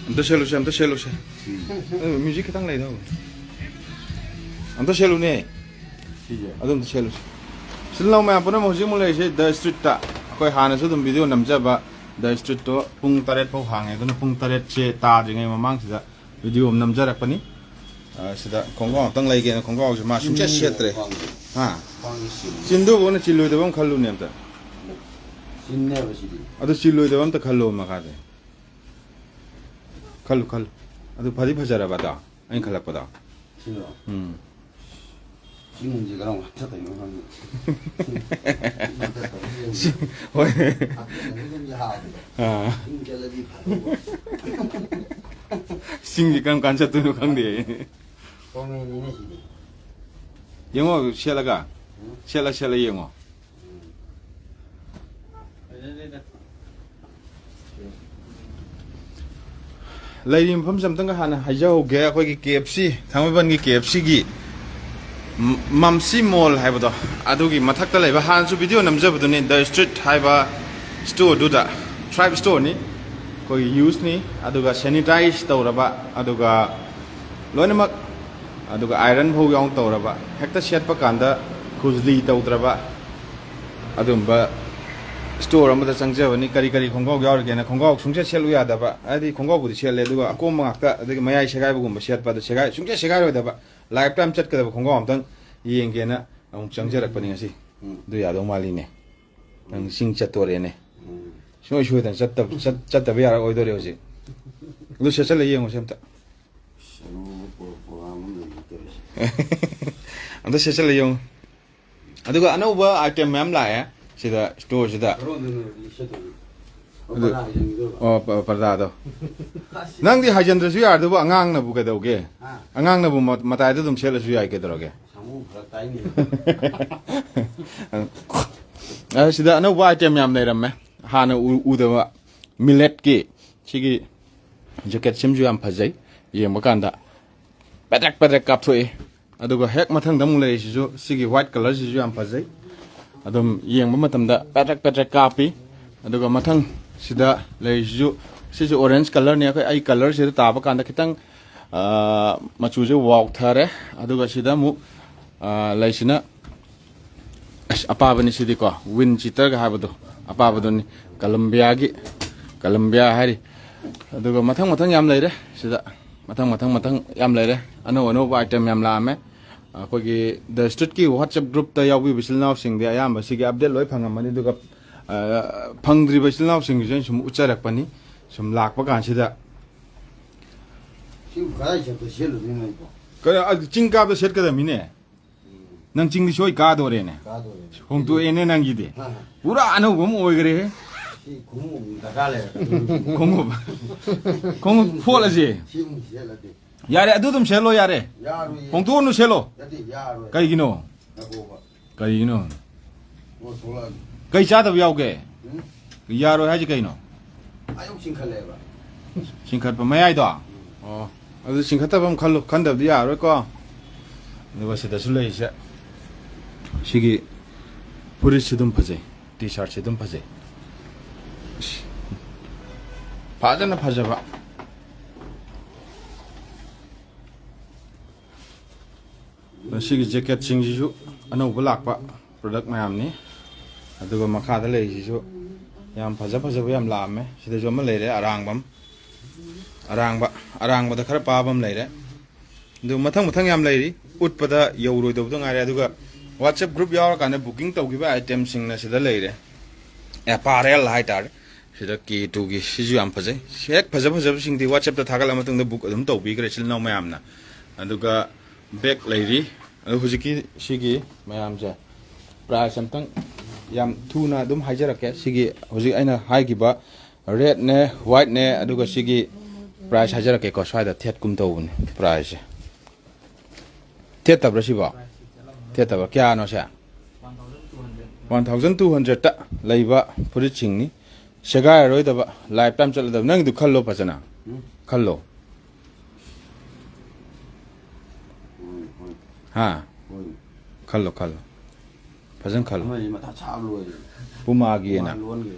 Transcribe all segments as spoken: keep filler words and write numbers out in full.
ꯑꯝꯇ ꯁꯦꯠꯂꯨꯁꯦ, ꯑꯝꯇ ꯁꯦꯠꯂꯨꯁꯦ꯫ ꯑꯗꯨ ꯃ꯭ꯌꯨꯖꯤꯛ ꯈꯤꯇꯪ ꯂꯩꯗꯧꯕꯅꯦ꯫ ꯑꯝꯇ ꯁꯦꯠꯂꯨꯅꯦ꯫ ꯁꯤꯁꯦ꯫ ꯑꯗꯨ ꯑꯝꯇ ꯁꯦꯠꯂꯨꯁꯦ꯫ ꯏꯆꯤꯜ ꯏꯅꯥꯎ ꯃꯌꯥꯝ ꯄꯨꯝꯅꯃꯛ ꯍꯧꯖꯤꯛ ꯑꯃꯨꯛ ꯂꯩꯔꯤꯁꯦ ꯗ ꯁ꯭ꯇ꯭ꯔꯤꯠꯇ꯫ ꯑꯩꯈꯣꯏ ꯍꯥꯟꯅꯁꯨ ꯑꯗꯨꯝ ꯚꯤꯗꯤꯑꯣ ꯅꯝꯖꯕ ꯗ ꯁ꯭ꯇ꯭ꯔꯤꯠꯇꯣ ꯄꯨꯡ ꯇꯔꯦꯠ ꯐꯥꯎ ꯍꯥꯡꯉꯦ꯫ ꯑꯗꯨꯅ ꯄꯨꯡ ꯇꯔꯦꯠꯁꯦ ꯇꯥꯗ꯭ꯔꯤꯉꯩ ꯃꯃꯥꯡꯁꯤꯗ ꯚꯤꯗꯤꯑꯣ ꯑꯃ ꯅꯝꯖꯔꯛꯄꯅꯤ꯫ ꯑ, ꯁꯤꯗ ꯈꯣꯡꯒ꯭ꯔꯥꯎ ꯑꯝꯇꯪ ꯂꯩꯒꯦꯅ ꯈꯣꯡꯒ꯭ꯔꯥꯎꯁꯦ ꯃꯥ ꯁꯨꯡꯁꯦꯠ ꯁꯦꯠꯇ꯭ꯔꯦ꯫ ꯈ꯭ꯋꯥꯡꯁꯦ꯫ ꯍꯥ? ꯈ꯭ꯋꯥꯡꯁꯦ ꯆꯤꯟ-, ꯆꯤꯟꯗꯨꯕꯨꯅ ꯆꯤꯜꯂꯣꯏꯗꯕ ꯑꯃ ꯈꯜꯂꯨꯅꯦ ꯑꯝꯇ꯫ ꯆꯤꯟꯅꯦꯕ ꯁꯤꯗꯤ꯫ ꯑꯗꯨ ꯆꯤꯜꯂꯣꯏꯗꯕ ꯑꯝꯇ ꯈꯜꯂꯣ ꯃꯈꯥꯗ꯫ ꯈꯜꯂꯨ, ꯈꯜꯂꯨ꯫ ꯑꯗꯨ ꯐꯗꯤ ꯐꯖꯔꯕ ꯑꯗꯣ? ꯑꯩꯅ ꯈꯜꯂꯛꯄꯗꯣ꯫ ꯁꯤꯔꯣ? ꯎꯝ꯫ ꯆꯤꯡꯁꯦ ꯀꯔꯝ ꯀꯥꯟ ꯆꯠꯇꯣꯏꯅꯣ ꯈꯪꯗꯦ꯫ ꯍꯣꯏ꯫ ꯑꯗꯨꯝ ꯌꯥꯕꯗꯣ꯫ ꯑꯥ꯫ ꯆꯤꯡ ꯆꯠꯂꯗꯤ ꯐꯗꯧꯕ꯫ ꯆꯤꯡꯁꯦ ꯀꯔꯝ ꯀꯥꯟ ꯆꯠꯇꯣꯏꯅꯣ ꯈꯪꯗꯦ꯫ ꯈꯣꯡꯉꯦꯅꯤꯅꯦ ꯁꯤꯗꯤ꯫ ꯌꯦꯡꯉꯣ, ꯁꯦꯠꯂꯒ꯫ ꯎꯝ꯫ ꯁꯦꯠꯂ, ꯁꯦꯠꯂ ꯌꯦꯡꯉꯣ꯫ ꯎꯝ꯫ ꯂꯩꯔꯤꯕ ꯃꯐꯝꯁꯦ ꯑꯝꯇꯪꯒ ꯍꯥꯟꯅ ꯍꯥꯏꯖꯍꯧꯒꯦ꯫ ꯑꯩꯈꯣꯏꯒꯤ ꯀꯦ ꯑꯦꯐ ꯁꯤ, ꯊꯥꯡꯃꯩꯕꯟꯒꯤ ꯀꯦ ꯑꯦꯐ ꯁꯤꯒꯤ ꯃꯝꯁꯤ ꯃꯣꯜ ꯍꯥꯏꯕꯗꯣ, ꯑꯗꯨꯒꯤ ꯃꯊꯛꯇ ꯂꯩꯕ, ꯍꯥꯟꯅꯁꯨ ꯚꯤꯗꯤꯑꯣ ꯅꯝꯖꯕꯗꯨꯅꯤ, ꯗ ꯁ꯭ꯇ꯭ꯔꯤꯠ ꯍꯥꯏꯕ ꯁ꯭ꯇꯣꯔꯗꯨꯗ, ꯊ꯭ꯔꯥꯏꯞ ꯁ꯭ꯇꯣꯔꯅꯤ, ꯑꯩꯈꯣꯏꯒꯤ ꯌꯨꯁꯅꯤ, ꯑꯗꯨꯒ ꯁꯦꯅꯤꯇꯥꯏꯁ ꯇꯧꯔꯕ, ꯑꯗꯨꯒ ꯂꯣꯏꯅꯃꯛ, ꯑꯗꯨꯒ ꯑꯥꯏꯔꯟ ꯐꯥꯎ ꯌꯥꯎꯅ ꯇꯧꯔꯕ, ꯍꯦꯛꯇ ꯁꯦꯠꯄ ꯀꯥꯟꯗ ꯈꯨꯖꯂꯤ ꯇꯧꯗ꯭ꯔꯕ, ꯑꯗꯨꯝꯕ ꯁ꯭ꯇꯣꯔ ꯑꯃꯗ ꯆꯪꯖꯕꯅꯤ꯫ ꯀꯔꯤ ꯀꯔꯤ ꯈꯣꯡꯒ꯭ꯔꯥꯎ ꯌꯥꯎꯔꯤꯒꯦꯅ, ꯈꯣꯡꯒ꯭ꯔꯥꯎ ꯁꯨꯡꯁꯦꯠ ꯁꯦꯠꯂꯨ ꯌꯥꯗꯕ, ꯍꯥꯏꯗꯤ ꯈꯣꯡꯒ꯭ꯔꯥꯎꯕꯨꯗꯤ ꯁꯦꯠꯂꯦ, ꯑꯗꯨꯒ ꯑꯀꯣꯝꯕ ꯉꯥꯛꯇ, ꯑꯗꯒꯤ ꯃꯌꯥꯏ ꯁꯦꯒꯥꯏꯕꯒꯨꯝꯕ ꯁꯦꯠꯄ, ꯑꯗꯨ ꯁꯦꯒꯥꯏ-, ꯁꯨꯡꯁꯦꯠ ꯁꯦꯒꯥꯏꯔꯣꯏꯗꯕ, ꯂꯥꯏꯐ ꯇꯥꯏꯝ ꯆꯠꯀꯗꯕ ꯈꯣꯡꯒ꯭ꯔꯥꯎ ꯑꯝꯇꯪ ꯌꯦꯡꯒꯦꯅ ꯑꯃꯨꯛ ꯆꯪꯖꯔꯛꯄꯅꯤ ꯉꯁꯤ꯫ ꯎꯝ꯫ ꯑꯗꯨ ꯌꯥꯗꯧ ꯃꯥꯜꯂꯤꯅꯦ꯫ ꯅꯪ ꯆꯤꯡ ꯆꯠꯇꯣꯔꯦꯅꯦ꯫ ꯎꯝ꯫ ꯁꯨꯡꯁꯣꯏ ꯁꯣꯏꯗꯅ ꯆꯠꯇꯕ, ꯆꯠ-, ꯆꯠꯇꯕ ꯌꯥꯔꯛꯑꯣꯏꯗꯣꯔꯦ ꯍꯧꯖꯤꯛ꯫ ꯑꯗꯨ ꯁꯦꯠꯆꯜꯂ ꯌꯦꯡꯉꯨꯁꯦ ꯑꯝꯇ꯫ ꯑꯁ, ꯑꯅꯧꯕ ꯄ꯭ꯔꯣ-, ꯄ꯭ꯔꯣꯒ꯭ꯔꯥꯝ ꯑꯃ ꯂꯩꯔꯤ ꯇꯧꯔꯤꯁꯦ꯫ ꯑꯝꯇ ꯁꯦꯠꯆꯜꯂ ꯌꯦꯡꯉꯨ꯫ ꯑꯗꯨꯒ ꯑꯅꯧꯕ ꯑꯥꯏꯇꯦꯝ ꯃꯌꯥꯝ ꯂꯥꯛꯑꯦ ꯁꯤꯗ, ꯁ꯭ꯇꯣꯔꯁꯤꯗ꯫ ꯀꯔꯣꯝꯗꯅꯣ ꯁꯦꯠꯇꯣꯏꯁꯦ? ꯑꯣ, ꯑꯗꯨ, ꯄꯔꯗꯥ ꯍꯥꯏꯖꯟꯈꯤꯗꯣꯏꯕ? ꯑꯣ, ꯄ-, ꯄꯔꯗꯥꯗꯣ꯫ ꯑꯁ꯫ ꯅꯪꯗꯤ ꯍꯥꯏꯖꯟꯗ꯭ꯔꯁꯨ ꯌꯥꯔꯗꯨꯕꯨ, ꯑꯉꯥꯡꯅꯕꯨ ꯀꯩꯗꯧꯒꯦ? ꯍꯥ? ꯑꯉꯥꯡꯅꯕꯨ ꯃ-, ꯃꯇꯥꯏꯗ ꯑꯗꯨꯝ ꯁꯦꯠꯂꯁꯨ ꯌꯥꯏ, ꯀꯩꯗꯧꯔꯒꯦ? ꯁꯥꯃꯨ ꯐꯔꯛ ꯇꯥꯏꯅꯦ꯫ ꯑ, ꯁꯤꯗ ꯑꯅꯧꯕ ꯑꯥꯏꯇꯦꯝ ꯌꯥꯝ ꯂꯩꯔꯝꯃꯦ, ꯍꯥꯟꯅ ꯎ-, ꯎꯗꯕ꯫ ꯃꯤꯂꯦꯠꯀꯤ ꯁꯤꯒꯤ ꯖꯦꯀꯦꯠ ꯁꯤꯃꯁꯨ ꯌꯥꯝ ꯐꯖꯩ, ꯌꯦꯡꯕ ꯀꯥꯟꯗ ꯄꯦꯗ꯭ꯔꯦꯛ ꯄꯦꯗ꯭ꯔꯦꯛ ꯀꯥꯞꯊꯣꯛꯏ꯫ ꯑꯗꯨꯒ ꯍꯦꯛ ꯃꯊꯪꯗ ꯑꯃꯨꯛ ꯂꯩꯔꯤꯁꯤꯁꯨ, ꯁꯤꯒꯤ ꯋꯥꯏꯠ ꯀꯂꯔꯁꯤꯁꯨ ꯌꯥꯝ ꯐꯖꯩ꯫ ꯑꯗꯨꯝ ꯌꯦꯡꯕ ꯃꯇꯝꯗ ꯄꯦꯗ꯭ꯔꯦꯛ ꯄꯦꯗ꯭ꯔꯦꯛ ꯀꯥꯞꯄꯤ꯫ ꯑꯗꯨꯒ ꯃꯊꯪ ꯁꯤꯗ ꯂꯩꯔꯤꯁꯤꯁꯨ ꯁꯤꯁꯦ orange colourꯅꯤ꯫ ꯑꯩꯈꯣꯏ, ꯑꯩ colourꯁꯤꯗ ꯇꯥꯕ ꯀꯥꯟꯗ ꯈꯤꯇꯪ, ꯑ, ꯃꯆꯨꯁꯦ ꯋꯥꯎꯊꯔꯦ꯫ ꯑꯗꯨꯒ ꯁꯤꯗ ꯑꯃꯨꯛ, ꯑ, ꯂꯩꯁꯤꯅ, ꯑꯁ, ꯑꯄꯥꯕꯅꯤ ꯁꯤꯗꯤꯀꯣ, wind cheaterꯒ ꯍꯥꯏꯕꯗꯣ, ꯑꯄꯥꯕꯗꯨꯅꯤ꯫ Colombiaꯒꯤ, Colombia ꯍꯥꯏꯔꯤ꯫ ꯑꯗꯨꯒ ꯃꯊꯪ ꯃꯊꯪ ꯌꯥꯝ ꯂꯩꯔꯦ ꯁꯤꯗ, ꯃꯊꯪ ꯃꯊꯪ ꯃꯊꯪ ꯌꯥꯝ ꯂꯩꯔꯦ꯫ ꯑꯅꯧ ꯑꯅꯧꯕ item ꯌꯥꯝ ꯂꯥꯛꯑꯝꯃꯦ꯫ ꯑꯩꯈꯣꯏꯒꯤ The Streetꯀꯤ WhatsApp groupꯇ ꯌꯥꯎꯕꯤꯕ ꯏꯆꯤꯜ ꯏꯅꯥꯎꯁꯤꯡꯗꯤ ꯑꯌꯥꯝꯕ ꯁꯤꯒꯤ update ꯂꯣꯏ ꯐꯪꯉꯝꯃꯅꯤ꯫ ꯑꯗꯨꯒ, ꯑ, ꯐꯪꯗ꯭ꯔꯤꯕ ꯏꯆꯤꯜ ꯏꯅꯥꯎꯁꯤꯡꯒꯤꯁꯨ ꯑꯩꯅ ꯁꯨꯝ ꯎꯠꯆꯔꯛꯄꯅꯤ, ꯁꯨꯝ ꯂꯥꯛꯄ ꯀꯥꯟꯁꯤꯗ꯫ ꯁꯤꯕꯨ ꯀꯗꯥꯏ ꯆꯠꯄꯗ ꯁꯦꯠꯂꯨꯗꯣꯏꯅꯣ ꯑꯩꯕꯣ? ꯀꯩꯅꯣ, ꯑ, ꯆꯤꯡ ꯀꯥꯕꯗ ꯁꯦꯠꯀꯗꯕꯅꯤꯅꯦ꯫ ꯎꯝ꯫ ꯅꯪ ꯆꯤꯡꯗꯤ ꯁꯣꯏ ꯀꯥꯗꯣꯔꯦꯅꯦ꯫ ꯀꯥꯗꯣꯔꯦꯅꯦ꯫ ꯍꯣꯡꯗꯣꯛꯑꯦꯅꯦ ꯅꯪꯒꯤꯗꯤ꯫ ꯍꯥ, ꯍꯥ꯫ ꯄꯨꯔꯥ ꯑꯅꯧꯕ ꯑꯃ ꯑꯣꯏꯈ꯭ꯔꯦꯍꯦ꯫ ꯁꯤ ꯈꯣꯡꯎꯞ ꯑꯃꯨꯛ ꯗꯔꯀꯥꯔ ꯂꯩꯔꯦ꯫ ꯈꯣꯡꯎꯞ꯫ ꯈꯣꯡꯎꯞ ꯐꯣꯠꯂꯁꯦ꯫ ꯁꯤ ꯑꯃꯨꯛ ꯁꯦꯠꯂꯗꯤ꯫ ꯌꯥꯔꯦ, ꯑꯗꯨ ꯑꯗꯨꯝ ꯁꯦꯠꯂꯣ, ꯌꯥꯔꯦ꯫ ꯌꯥꯔꯣꯏꯌꯦ꯫ ꯍꯣꯡꯗꯣꯛꯑꯅꯨ, ꯁꯦꯠꯂꯣ꯫ ꯅꯠꯇꯦ, ꯌꯥꯔꯣꯏ꯫ ꯀꯩꯒꯤꯅꯣ? ꯉꯥꯏꯈꯣꯕ꯫ ꯀꯔꯤꯒꯤꯅꯣ? ꯑꯣ, ꯊꯣꯛꯂꯛꯑꯒꯦ꯫ ꯀꯩ ꯆꯥꯗꯕ ꯌꯥꯎꯒꯦ? ꯎꯝ? ꯌꯥꯔꯣꯏ ꯍꯥꯏꯁꯦ ꯀꯩꯅꯣ? ꯑꯌꯨꯛ ꯆꯤꯡꯈꯠꯂꯦꯕ꯫ ꯆꯤꯡꯈꯠꯄ ꯃꯌꯥꯏꯗꯣ? ꯎꯝ꯫ ꯑꯣ, ꯑꯗꯨ ꯆꯤꯡꯈꯠꯇꯕ ꯑꯃ ꯈꯜꯂꯨ, ꯈꯟꯗꯕꯗꯤ ꯌꯥꯔꯣꯏꯀꯣ꯫ ꯑꯗꯨꯒ ꯁꯤꯗꯁꯨ ꯂꯩꯔꯤꯁꯦ, ꯁꯤꯒꯤ ꯐꯨꯔꯤꯠꯁꯨ ꯑꯗꯨꯝ ꯐꯖꯩ, T-shirtꯁꯨ ꯑꯗꯨꯝ ꯐꯖꯩ꯫ ꯏꯁ, ꯐꯖꯅ ꯐꯖꯕ꯫ ꯃꯁꯤꯒꯤ jacketꯁꯤꯡꯁꯤꯁꯨ ꯑꯅꯧꯕ ꯂꯥꯛꯄ product ꯃꯌꯥꯝꯅꯤ꯫ ꯑꯗꯨꯒ ꯃꯈꯥꯗ ꯂꯩꯔꯤꯁꯤꯁꯨ ꯌꯥꯝ ꯐꯖ ꯐꯖꯕ ꯌꯥꯝ ꯂꯥꯛꯑꯝꯃꯦ꯫ ꯁꯤꯗꯁꯨ ꯑꯃ ꯂꯩꯔꯦ, ꯑꯔꯥꯡꯕ ꯑꯃ꯫ ꯑꯔꯥꯡꯕ, ꯑꯔꯥꯡꯕꯗ ꯈꯔ ꯄꯥꯕ ꯑꯃ ꯂꯩꯔꯦ꯫ ꯑꯗꯨ ꯃꯊꯪ ꯃꯊꯪ ꯌꯥꯝ ꯂꯩꯔꯤ, ꯎꯠꯄꯗ ꯌꯧꯔꯣꯏꯗꯧꯕꯗ ꯉꯥꯏꯔꯦ꯫ ꯑꯗꯨꯒ WhatsApp group ꯌꯥꯎꯔꯀꯥꯟꯗ booking ꯇꯧꯈꯤꯕ itemꯁꯤꯡꯅ ꯁꯤꯗ ꯂꯩꯔꯦ꯫ Apparel ꯍꯥꯏꯇꯥꯔꯦ꯫ ꯁꯤꯗ K twoꯒꯤ ꯁꯤꯁꯨ ꯌꯥꯝ ꯐꯖꯩ꯫ ꯍꯦꯛ ꯐꯖ ꯐꯖꯕꯁꯤꯡꯗꯤ WhatsAppꯇ ꯊꯥꯒꯠꯂ ꯃꯇꯨꯡꯗ book ꯑꯗꯨꯝ ꯇꯧꯕꯤꯈ꯭ꯔꯦ ꯏꯆꯤꯜ ꯏꯅꯥꯎ ꯃꯌꯥꯝꯅ꯫ ꯑꯗꯨꯒ bag ꯂꯩꯔꯤ꯫ ꯑꯗꯨ ꯍꯧꯖꯤꯛꯀꯤ ꯁꯤꯒꯤ ꯃꯌꯥꯝꯁꯦ price ꯑꯝꯇꯪ ꯌꯥꯝ ꯊꯨꯅ ꯑꯗꯨꯝ ꯍꯥꯏꯖꯔꯛꯀꯦ꯫ ꯁꯤꯒꯤ ꯍꯧꯖꯤꯛ ꯑꯩꯅ ꯍꯥꯏꯈꯤꯕ redꯅꯦ, whiteꯅꯦ, ꯑꯗꯨꯒ ꯁꯤꯒꯤ price ꯍꯥꯏꯖꯔꯛꯀꯦꯀꯣ꯫ ꯁ꯭ꯋꯥꯏꯗ ꯊꯦꯠꯀꯨꯝ ꯇꯧꯕꯅꯦ priceꯁꯦ꯫ ꯊꯦꯠꯇꯕ꯭ꯔꯥ ꯁꯤꯕꯣ? ꯊꯦꯠꯇꯕ꯭ꯔꯥ? ꯀꯌꯥꯅꯣ ꯁꯦ? One thousand two hundredꯇ ꯂꯩꯕ ꯐꯨꯔꯤꯠꯁꯤꯡꯅꯤ꯫ ꯁꯦꯒꯥꯏꯔꯔꯣꯏꯗꯕ, lifetime ꯆꯠꯂꯗꯕ꯫ ꯅꯪꯒꯤꯗꯨ ꯈꯜꯂꯣ ꯐꯖꯅ꯫ ꯎꯝ꯫ ꯈꯜꯂꯣ꯫ ꯍꯣꯏ, ꯍꯣꯏ꯫ ꯍꯥ? ꯍꯣꯏ꯫ ꯈꯜꯂꯣ, ꯈꯜꯂꯣ꯫ ꯐꯖꯅ ꯈꯜꯂꯣ꯫ ꯑꯃꯁꯤ ꯃꯊꯥ ꯁꯥꯕ ꯂꯣꯏꯔꯦ꯫ Pumaꯒꯤꯅ꯫ ꯃꯥ ꯂꯣꯟꯈ꯭ꯔꯦ꯫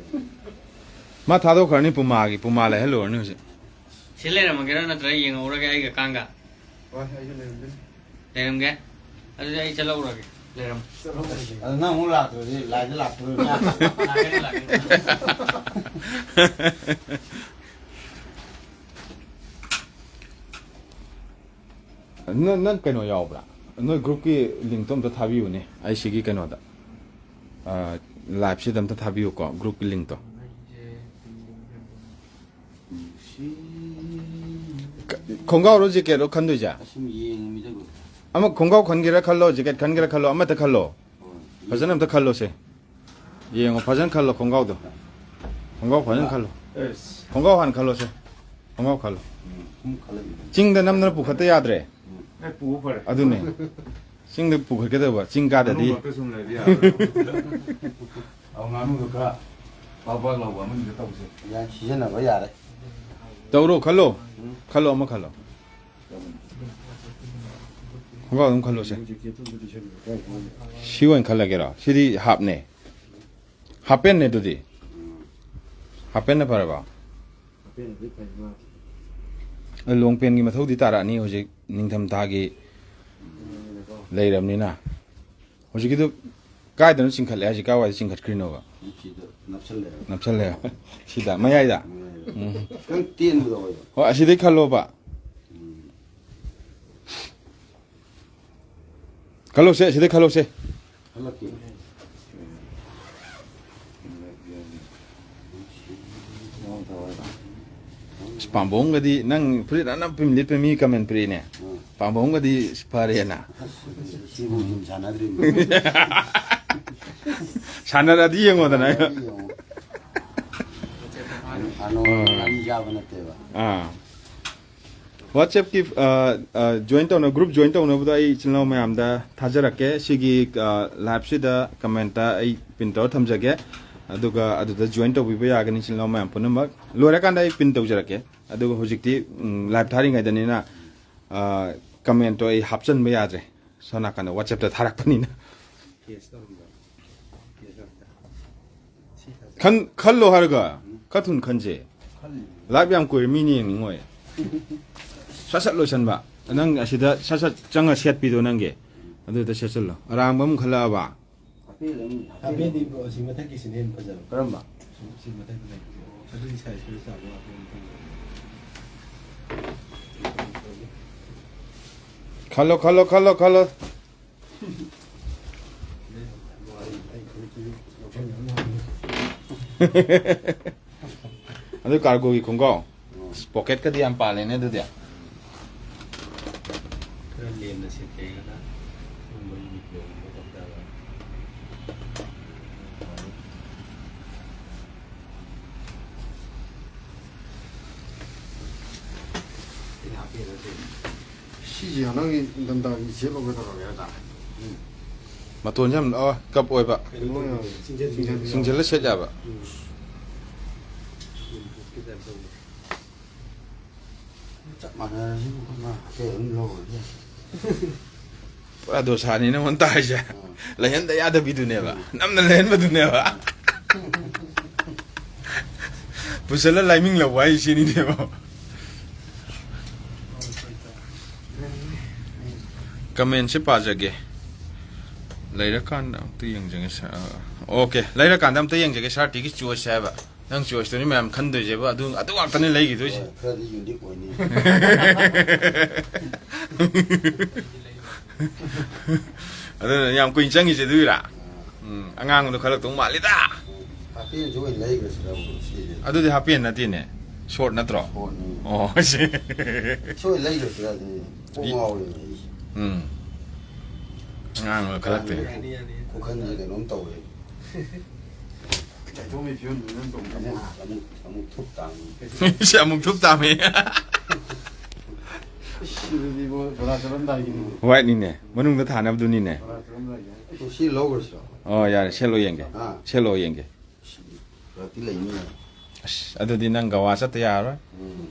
ꯃꯥ ꯊꯥꯗꯣꯛꯈ꯭ꯔꯅꯤ ꯄꯨꯃꯥꯒꯤ, ꯄꯨꯃꯥ ꯂꯩꯍꯜꯂꯨꯔꯅꯤ ꯍꯧꯖꯤꯛ꯫ ꯁꯤ ꯂꯩꯔꯝꯃꯒꯦꯔꯣ, ꯅꯠꯇ꯭ꯔꯒ ꯌꯦꯡꯍꯧꯔꯒꯦ ꯑꯩꯒ ꯀꯥꯡꯒ? ꯍꯣꯏ, ꯑꯩꯁꯨ ꯂꯩꯔꯝꯒꯦ꯫ ꯂꯩꯔꯝꯒꯦ? ꯑꯗꯨꯗꯤ ꯑꯩ ꯆꯠꯂꯧꯔꯒꯦ꯫ ꯂꯩꯔꯝꯃꯣ꯫ ꯑꯗꯣ ꯅꯪ ꯑꯃꯨꯛ ꯂꯥꯛꯇ꯭ꯔꯗꯤ ꯂꯥꯏꯗ ꯂꯥꯛꯇꯣꯔꯤꯕ꯫ ꯂꯥꯛꯀꯅꯤ, ꯂꯥꯛꯀꯅꯤ꯫ ꯅꯪ, ꯅꯪ ꯀꯩꯅꯣ ꯌꯥꯎꯕ꯭ꯔꯥ? ꯅꯣꯏ groupꯀꯤ linkꯇꯣ ꯑꯝꯇ ꯊꯥꯕꯤꯌꯨꯅꯦ, ꯑꯩ ꯁꯤꯒꯤ ꯀꯩꯅꯣꯗ, ꯑ, liveꯁꯤꯗ ꯑꯝꯇ ꯊꯥꯕꯤꯌꯨꯀꯣ, groupꯀꯤ linkꯇꯣ꯫ ꯈꯣꯡꯒ꯭ꯔꯥꯎꯔꯣ, jacketꯔꯣ ꯈꯟꯗꯣꯏꯁꯦ? ꯑꯁꯨꯝ ꯌꯦꯡꯉꯤꯃꯤꯗ꯫ ꯑꯃ ꯈꯣꯡꯒ꯭ꯔꯥꯎ ꯈꯟꯒꯦꯔꯥ ꯈꯜꯂꯣ, jacket ꯈꯟꯒꯦꯔꯥ ꯈꯜꯂꯣ, ꯑꯃꯠꯇ ꯈꯜꯂꯣ꯫ ꯍꯣꯏ꯫ ꯐꯖꯅ ꯑꯝꯇ ꯈꯜꯂꯣꯁꯦ꯫ ꯌꯦꯡꯉꯣ, ꯐꯖꯅ ꯈꯜꯂꯣ ꯈꯣꯡꯒ꯭ꯔꯥꯎꯗꯣ꯫ ꯈꯣꯡꯒ꯭ꯔꯥꯎ ꯐꯖꯅ ꯈꯜꯂꯣ꯫ ꯑꯦꯁ꯫ ꯈꯣꯡꯒ꯭ꯔꯥꯎ ꯍꯥꯟꯅ ꯈꯜꯂꯣꯁꯦ꯫ ꯈꯣꯡꯒ꯭ꯔꯥꯎ ꯈꯜꯂꯣ꯫ ꯎꯝ, ꯁꯨꯝ ꯈꯜꯂꯛꯏꯅꯦ꯫ ꯆꯤꯡꯗ ꯅꯝꯗꯅ ꯄꯨꯈꯠꯇ ꯌꯥꯗ꯭ꯔꯦ꯫ ꯎꯝ꯫ ꯑꯦ, ꯄꯨꯕ ꯐꯔꯦ꯫ ꯑꯗꯨꯅꯦ꯫ ꯆꯤꯡꯗ ꯄꯨꯈꯠꯀꯗꯧꯕ, ꯆꯤꯡ ꯀꯥꯗꯗꯤ꯫ ꯃꯅꯨꯡꯃꯛꯇ ꯁꯨꯝ ꯂꯩꯔꯗꯤ ꯌꯥꯔꯔꯣꯏ꯫ ꯑꯧ, ꯉꯥꯅꯨꯗꯣ ꯈꯔ ꯄꯥꯛ ꯄꯥꯛ ꯂꯥꯎꯕ ꯑꯃꯅꯤꯗ ꯇꯧꯁꯦ꯫ ꯌꯥꯏ, ꯁꯤꯖꯤꯟꯅꯕ ꯌꯥꯔꯦ꯫ ꯇꯧꯔꯣ, ꯈꯜꯂꯣ꯫ ꯎꯝ꯫ ꯈꯜꯂꯣ, ꯑꯃ ꯈꯜꯂꯣ꯫ ꯈꯣꯡꯒ꯭ꯔꯥꯎ ꯑꯗꯨꯝ ꯈꯜꯂꯣꯁꯦ꯫ ꯁꯤ ꯑꯣꯏꯅ ꯈꯜꯂꯒꯦꯔꯣ? ꯁꯤꯗꯤ halfꯅꯦ꯫ Half pantꯅꯦ ꯑꯗꯨꯗꯤ꯫ Half pantꯅ ꯐꯔꯕ? Long pantꯒꯤ ꯃꯊꯧꯗꯤ ꯇꯥꯔꯛꯑꯅꯤ ꯍꯧꯖꯤꯛ ꯅꯤꯡꯊꯝꯊꯥꯒꯤ ꯂꯩꯔꯕꯅꯤꯅ꯫ ꯍꯧꯖꯤꯛꯀꯤꯗꯨ ꯀꯥꯏꯗꯅꯣ ꯆꯤꯡꯈꯠꯂꯦ ꯍꯥꯏꯁꯦ? ꯀꯥꯏꯋꯥꯏꯗ ꯆꯤꯡꯈꯠꯈ꯭ꯔꯤꯅꯣꯕ? ꯁꯤꯗ ꯅꯞꯁꯜꯂꯦ꯫ ꯅꯞꯁꯜꯂꯦ꯫ ꯁꯤꯗ, ꯃꯌꯥꯏꯗ? ꯃꯌꯥꯏꯗ꯫ ꯎꯝ꯫ ꯈꯤꯇꯪ ꯇꯦꯟꯕꯗꯣ ꯑꯣꯏꯕ꯫ ꯍꯣꯏ, ꯑꯁꯤꯗꯩ ꯈꯜꯂꯣꯕ꯫ ꯎꯝ꯫ ꯈꯜꯂꯣꯁꯦ, ꯑꯁꯤꯗꯩ ꯈꯜꯂꯣꯁꯦ꯫ ꯈꯜꯂꯛꯀꯦ꯫ ꯑꯁ, ꯄꯥꯝꯕꯣꯝꯒꯗꯤ ꯅꯪ ꯐꯨꯔꯤꯠ ꯑꯅꯞꯄꯤ ꯑꯃ ꯂꯤꯠꯄ ꯃꯤ comment ꯄꯤꯔꯛꯏꯅꯦ꯫ ꯎꯝ꯫ ꯄꯥꯝꯕꯣꯝꯒꯗꯤ ꯐꯔꯦꯅ꯫ ꯑꯁ, ꯁꯤꯕꯨ ꯖꯤꯝ ꯁꯥꯟꯅꯗ꯭ꯔꯤꯕꯅꯤ꯫ ꯁꯥꯟꯅꯔꯗꯤ ꯌꯦꯡꯉꯣꯗꯅ꯫ ꯁꯥꯟꯅꯔꯗꯤ ꯌꯦꯡꯉꯣ꯫ ꯑꯅꯣ-, ꯑꯅꯣ-, ꯎꯝ꯫ ꯑꯅꯤ ꯆꯥꯕ ꯅꯠꯇꯦꯕ꯫ ꯑꯥ꯫ WhatsAppꯀꯤ, ꯑ, ꯑ, join ꯇꯧꯅ-, group join ꯇꯧꯅꯕꯗꯣ ꯑꯩ ꯏꯆꯤꯜ ꯏꯅꯥꯎ ꯃꯌꯥꯝꯗ ꯊꯥꯖꯔꯛꯀꯦ꯫ ꯁꯤꯒꯤ, ꯑ, liveꯁꯤꯗ commentꯇ ꯑꯩ pin ꯇꯧꯔ ꯊꯝꯖꯒꯦ꯫ ꯑꯗꯨꯒ ꯑꯗꯨꯗ join ꯇꯧꯕꯤꯕ ꯌꯥꯒꯅꯤ ꯏꯆꯤꯜ ꯏꯅꯥꯎ ꯃꯌꯥꯝ ꯄꯨꯝꯅꯃꯛ꯫ ꯂꯣꯏꯔꯀꯥꯟꯗ ꯑꯩ pin ꯇꯧꯖꯔꯛꯀꯦ꯫ ꯑꯗꯨꯒ ꯍꯧꯖꯤꯛꯇꯤ, ꯎꯝ, live ꯊꯥꯔꯤꯉꯩꯗꯅꯤꯅ, ꯑ, commentꯇꯣ ꯑꯩ ꯍꯥꯞꯆꯤꯟꯕ ꯌꯥꯗ꯭ꯔꯦ꯫ ꯁꯣꯝ ꯅꯥꯀꯟꯗ WhatsAppꯇ ꯊꯥꯔꯛꯄꯅꯤꯅ꯫ ꯈꯟ-, ꯈꯜꯂꯣ ꯍꯥꯏꯔꯒ꯫ ꯈꯔ ꯊꯨꯅ ꯈꯟꯁꯦ꯫ ꯈꯜꯂꯤ꯫ ꯂꯥꯏꯚ ꯌꯥꯝ ꯀꯨꯏꯔꯦ, ꯃꯤꯅ ꯌꯦꯡꯅꯤꯡꯉꯣꯏ꯫ ꯁꯠ ꯁꯠ ꯂꯣꯏꯁꯟꯕ꯫ ꯅꯪ ꯑꯁꯤꯗ ꯁꯠ ꯁꯠ ꯆꯪꯉ ꯁꯦꯠꯄꯤꯗꯣ ꯅꯪꯒꯤ꯫ ꯑꯗꯨꯗ ꯁꯦꯠꯆꯜꯂꯣ꯫ ꯑꯔꯥꯡꯕ ꯑꯃ ꯈꯜꯂꯛꯑꯕ? ꯍꯥꯄꯦꯟ ꯑꯃ, ꯍꯥꯄꯦꯟ꯫ ꯍꯥꯄꯦꯟꯗꯤ ꯕ꯭ꯔꯣ, ꯑꯁꯤ ꯃꯊꯛꯀꯤꯁꯤꯅ ꯍꯦꯟꯅ ꯐꯖꯕ꯫ ꯀꯔꯝꯕ? ꯁꯤ, ꯁꯤ ꯃꯊꯛꯇ ꯂꯩꯕꯁꯦ꯫ ꯑꯗꯨꯗꯤ ꯁꯥꯏꯖ ꯈꯔ ꯆꯥꯎꯕ ꯍꯥꯄꯦꯟ ꯑꯃ ꯈꯜꯂꯣ꯫ ꯈꯜꯂꯣ, ꯈꯜꯂꯣ, ꯈꯜꯂꯣ, ꯈꯜꯂꯣ꯫ ꯑꯗꯨ ꯀꯥꯔꯒꯣꯒꯤ ꯈꯣꯡꯒ꯭ꯔꯥꯎ꯫ ꯎꯝ꯫ ꯑꯁ, ꯄꯣꯀꯦꯠꯀꯗꯤ ꯌꯥꯝ ꯄꯥꯜꯂꯦꯅꯦ ꯑꯗꯨꯗꯤ꯫ ꯈꯔ ꯂꯦꯝꯅ ꯁꯦꯠꯀꯦ ꯍꯥꯏꯔꯒꯅ ꯁꯨꯝꯕ ꯌꯨꯅꯤꯀ꯭ꯂꯣꯒꯨꯝꯕ ꯇꯧꯇꯥꯔꯒ꯫ ꯁꯤꯅ ꯍꯥꯞꯄꯤꯔ ꯁꯤꯅꯤ꯫ ꯁꯤꯁꯦ ꯍꯟꯗꯛꯀꯤ ꯏꯪꯊꯝꯊꯥꯒꯤ ꯁꯦꯠꯂꯨꯒꯦ ꯇꯧꯔꯒꯦ ꯍꯥꯏꯇꯥꯔꯦ꯫ ꯎꯝ꯫ ꯃꯇꯣꯟꯁꯦ ꯌꯥꯝ, ꯑ, ꯀꯞ ꯑꯣꯏꯕ꯫ ꯀꯩꯅꯣ ꯇꯧꯕꯗꯣ, ꯆꯤꯡꯖꯟ-, ꯆꯤꯡꯖꯟ-, ꯆꯤꯡꯖꯟꯕ꯫ ꯆꯤꯡꯖꯜꯂ ꯁꯦꯠ ꯌꯥꯕ꯫ ꯎꯝ꯫ ꯎꯝ, ꯀꯤ ꯇꯥꯏꯞ ꯇꯧꯕ꯫ ꯆꯞ ꯃꯥꯟꯅꯔꯁꯤꯕꯨ, ꯈꯣꯠꯅ ꯑꯇꯩ ꯑꯗꯨꯝ ꯂꯧꯔꯁꯦ꯫ ꯄꯨꯔꯥ ꯗꯣꯁꯥꯅꯤ ꯅꯉꯣꯟꯗ ꯇꯥꯔꯤꯁꯦ꯫ ꯑꯥ꯫ ꯂꯩꯍꯟꯗ ꯌꯥꯗꯕꯤꯗꯨꯅꯦꯕ꯫ ꯎꯝ꯫ ꯅꯝꯅ ꯂꯩꯍꯟꯕꯗꯨꯅꯦꯕ꯫ ꯄꯨꯁꯜꯂ ꯂꯥꯏꯃꯤꯡ ꯂꯧꯕ ꯍꯥꯏꯁꯦ ꯁꯤꯅꯤꯅꯦꯕ꯫ ꯀꯃꯦꯟꯁꯦ ꯄꯥꯖꯒꯦ꯫ ꯂꯩꯔꯀꯥꯟꯗ ꯑꯝꯇ ꯌꯦꯡꯖꯒꯦ ꯁꯥꯔ꯫ ꯑꯣꯀꯦ, ꯂꯩꯔꯀꯥꯟꯗ ꯑꯝꯇ ꯌꯦꯡꯖꯒꯦ, ꯁꯥꯔ ꯇꯤꯒꯤ ꯆꯣꯏꯁ ꯍꯥꯏꯕ꯫ ꯅꯪ ꯆꯣꯏꯁꯇꯨꯅꯤ ꯃꯌꯥꯝ ꯈꯟꯗꯣꯏꯁꯦꯕ, ꯑꯗꯨ, ꯑꯗꯨ ꯉꯥꯛꯇꯅꯦ ꯂꯩꯈꯤꯗꯣꯏꯁꯦ꯫ ꯍꯣꯏ, ꯈꯔꯗꯤ ꯌꯨꯅꯤꯛ ꯑꯣꯏꯅꯤ꯫ ꯑꯗꯨꯅ ꯌꯥꯝ ꯀꯨꯏꯅ ꯆꯪꯉꯤꯁꯦ ꯑꯗꯨꯒꯤꯔꯥ? ꯑꯥ꯫ ꯎꯝ, ꯑꯉꯥꯡꯕꯗꯣ ꯈꯜꯂꯛꯇꯧ ꯃꯥꯜꯂꯤꯗ꯫ ꯍꯥꯄꯦꯟꯁꯨ ꯑꯣꯏꯅ ꯂꯩꯈ꯭ꯔꯁꯤꯔ ꯑꯃꯨꯛ ꯁꯤꯁꯦ? ꯑꯗꯨꯗꯤ ꯍꯥꯄꯦꯟ ꯅꯠꯇꯦꯅꯦ, ꯁꯣꯔꯠ ꯅꯠꯇ꯭ꯔꯣ? ꯁꯣꯔꯠꯅꯤ꯫ ꯑꯣ, ꯁꯤ꯫ ꯁꯤ ꯑꯣꯏꯅ ꯂꯩꯈ꯭ꯔꯁꯤꯔ ꯁꯤꯅꯤ꯫ ꯀꯣꯛ ꯏ-, ꯉꯥꯎꯔꯦꯅꯦ ꯑꯩꯁꯦ꯫ ꯎꯝ꯫ ꯑꯉꯥꯡꯕꯗꯣ ꯈꯜꯂꯛꯇꯦ꯫ ꯌꯥꯅꯤ, ꯌꯥꯅꯤ, ꯌꯥꯅꯤ꯫ ꯈꯨꯈꯟꯁꯦ ꯀꯩꯅꯣꯝ ꯇꯧꯔꯦ꯫ ꯀꯥꯏꯊꯣꯛꯑꯝꯃꯤ ꯐꯤꯕꯝꯗꯨ ꯅꯪ ꯇꯧꯕ ꯑꯃꯨꯛ, ꯑꯃꯨꯛ, ꯑꯃꯨꯛ ꯊꯨꯞ ꯇꯥꯡꯉꯤ꯫ ꯁꯤ ꯑꯃꯨꯛ ꯊꯨꯞ ꯇꯥꯝꯃꯤ꯫ ꯏꯁ, ꯑꯗꯨꯗꯤ ꯏꯕꯣ, ꯕꯣꯔꯥ ꯆꯠꯂꯝꯗꯥꯏꯒꯤꯅꯤ꯫ ꯋꯥꯏꯠꯅꯤꯅꯦ, ꯃꯅꯨꯡꯗ ꯊꯥꯅꯕꯗꯨꯅꯤꯅꯦ꯫ ꯕꯣꯔꯥ ꯆꯠꯂꯝꯗꯥꯏꯒꯤ꯫ ꯑꯗꯨ ꯁꯤ ꯂꯧꯈ꯭ꯔꯁꯤꯔꯣ? ꯑꯣ, ꯌꯥꯔꯦ, ꯁꯦꯠꯂꯣ ꯌꯦꯡꯒꯦ꯫ ꯑꯥ꯫ ꯁꯦꯠꯂꯣ ꯌꯦꯡꯒꯦ꯫ ꯏꯁ, ꯄꯨꯔꯛꯇꯤ ꯂꯩꯅꯤꯅꯦ꯫ ꯑꯁ, ꯑꯗꯨꯗꯤ ꯅꯪ ꯒꯋꯥ ꯆꯠꯇ ꯌꯥꯔꯔꯣꯏ꯫ ꯎꯝ꯫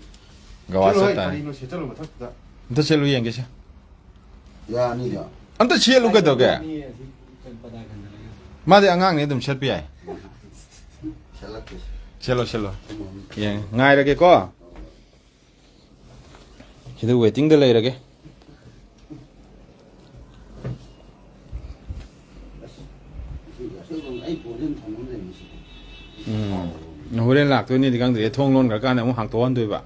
ꯒꯋꯥ ꯆꯠꯂꯣꯍꯦ, ꯆꯠꯇꯥꯔꯦ꯫ ꯀꯔꯤꯅꯣ ꯁꯦꯠꯆꯜꯂꯣ ꯃꯊꯛꯇꯨꯗ꯫ ꯑꯝꯇ ꯁꯦꯠꯂꯨ ꯌꯦꯡꯒꯦꯁꯦ꯫ ꯌꯥꯅꯤꯗ꯫ ꯑꯝꯇ ꯁꯦꯠꯂꯨ ꯀꯩꯗꯧꯒꯦ? ꯃꯥꯗꯤ ꯑꯉꯥꯡꯅꯤ, ꯑꯗꯨꯝ ꯁꯦꯠꯄ ꯌꯥꯏ꯫ ꯁꯦꯠꯂꯛꯀꯦ꯫ ꯁꯦꯜꯂꯣ, ꯁꯦꯜꯂꯣ꯫ ꯌꯦꯡ, ꯉꯥꯏꯔꯒꯦꯀꯣ꯫ ꯁꯤꯗ ꯋꯦꯇꯤꯡꯗ ꯂꯩꯔꯒꯦ꯫ ꯎꯝ꯫ ꯍꯣꯔꯦꯟ ꯂꯥꯛꯇꯣꯏꯅꯤꯗꯤ ꯈꯪꯗ꯭ꯔꯦ, ꯊꯣꯡ ꯂꯣꯟꯈ꯭ꯔꯀꯥꯟꯗ ꯑꯃꯨꯛ ꯍꯥꯡꯇꯣꯛꯍꯟꯗꯣꯏꯕ꯫